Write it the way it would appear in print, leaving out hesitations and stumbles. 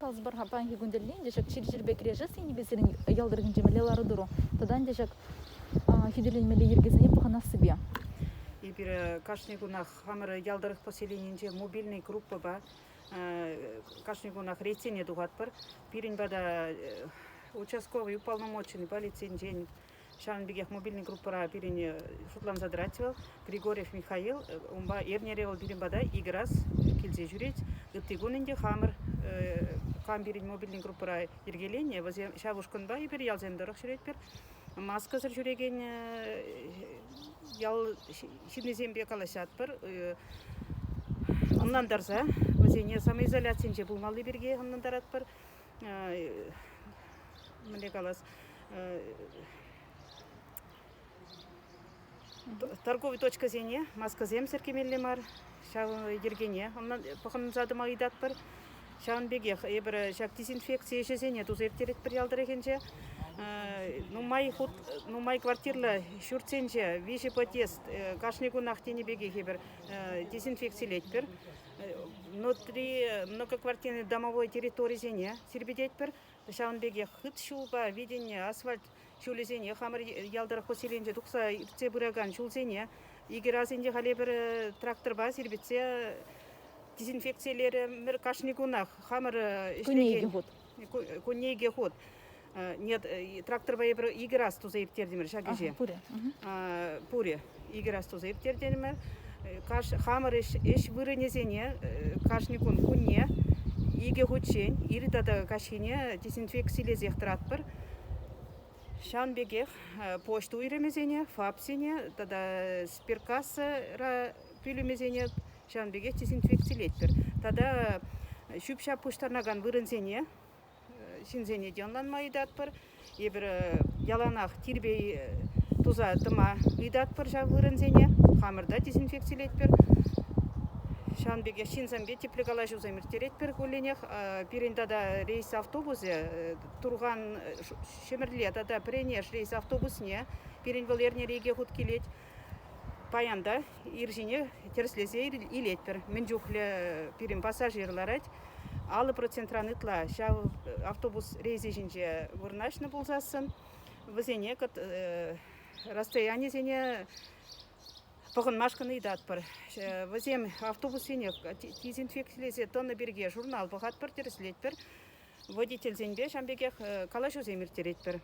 Каласа пар-ха, паянхи кун тӗлне ӗнтӗ ҫак чир-чӗрпе кӗрешес енӗпе сирӗн ял тӑрӑхӗнче мӗнле лару-тӑру? Тата ӗнтӗ ҫак хӳтӗленмелли йӗркесене пӑхӑнассипе. Эпир кашни кунах хамӑр ял тӑрӑх поселенийӗнче мобильнӑй группӑпа кашни кунах рейдсене тухатпӑр. Пирӗн пата участковый уполномоченный полицинчен ҫавӑн пекех мобильный группӑра пирӗн шутланса тӑрать вӑл. Григорьев Михаил, унпа эрнере вӑл пирӗн пата икӗ раз килсе ҫӳрет. Ытти кун ӗнтӗ хамӑр кам пирӗн мобильный группӑра йӗркеленнӗ, вӗсем ҫав ушкӑнпа эпир ялсем тӑрӑх ҫӳретпӗр. Маскӑсӑр ҫӳрекен ял ҫыннисемпе калаҫатпӑр, ӑнлантарса вӗсене самоизоляцинче пулмалли пирки ӑнлантаратпӑр. Мӗнле калас, торговый точкӑсене маскӑсемсӗр кӗмелле мар, ҫав йӗркене пӑхӑнса тӑма ыйтатпӑр. Ҫавӑн пекех эпир ҫак дезинфекци ӗҫӗсене туса ирттеретпӗр ял тӑрӑхӗнче. Нумай хут, нумай квартирлӑ ҫуртсенче виҫӗ подъезд кашни кунах тенӗ пекех эпир дезинфекцилетпӗр. Внутри многоквартирный домовой территорисене сирпӗтетпӗр. Ҫавӑн пекех хыт ҫулпа витӗннӗ асфальт ҫулӗсене хамӑр ял тӑрӑх поселенинче тухса иртсе пыракан ҫулсене икӗ раз ӗнтӗ халӗ эпир тракторпа сирпӗтсе дезинфекцилерӗмӗр кашни кунах хамӑр Кунне икӗ хут. Кунне икӗ хут. Нет, тракторпа эпир икӗ раз туса ирттертӗмӗр ҫак ӗҫе. Пурӗ. Пурӗ. Икӗ раз туса ирттертӗмӗр. Хамӑр ӗҫ вырӑнӗсене кашни кун кунне икӗ хутчен ир тата каҫхине дезинфекцилесех тӑратпӑр. Ҫавӑн пекех почта уйрӑмӗсене, ФАПсене тата сберкассӑра пӳлӗмӗсене ҫавӑн пекех дезинфекцилетпӗр. Тата ҫӳп-ҫап пуҫтарӑнакан вырӑнсене ҫынсене те ӑнланма ыйтатпӑр. Эпир яланах тирпей туса тӑма ыйтатпӑр ҫав вырӑнсене. Хамӑр та дезинфекцилетпӗр. Ҫавӑн пекех ҫынсемпе тӗплӗ калаҫусем ирттеретпӗр кулленех. Пирӗн тата рейс автобусӗ Турхан Ҫӗмӗрле тата Пӗренеш рейс автобусне пирӗн вӑл эрнере икӗ хут килет. Паян та ир ҫине тӗрӗслесе илетпӗр. Мӗн чухлӗ пирӗн пассажир ларать. 50 процентран ытла ҫав автобус рейсӗ ҫинче вырнаҫнӑ пулсассӑн вӗсене расстоянисене пӑхӑнмашкӑн ыйтатпӑр. Вӗсем автобуссене дезинфекцилесе тӑнӑ пирки журнал пӑхатпӑр, тӗрӗслетпӗр. Водительсемпе ҫавӑн пекех калаҫусем ирттеретпӗр.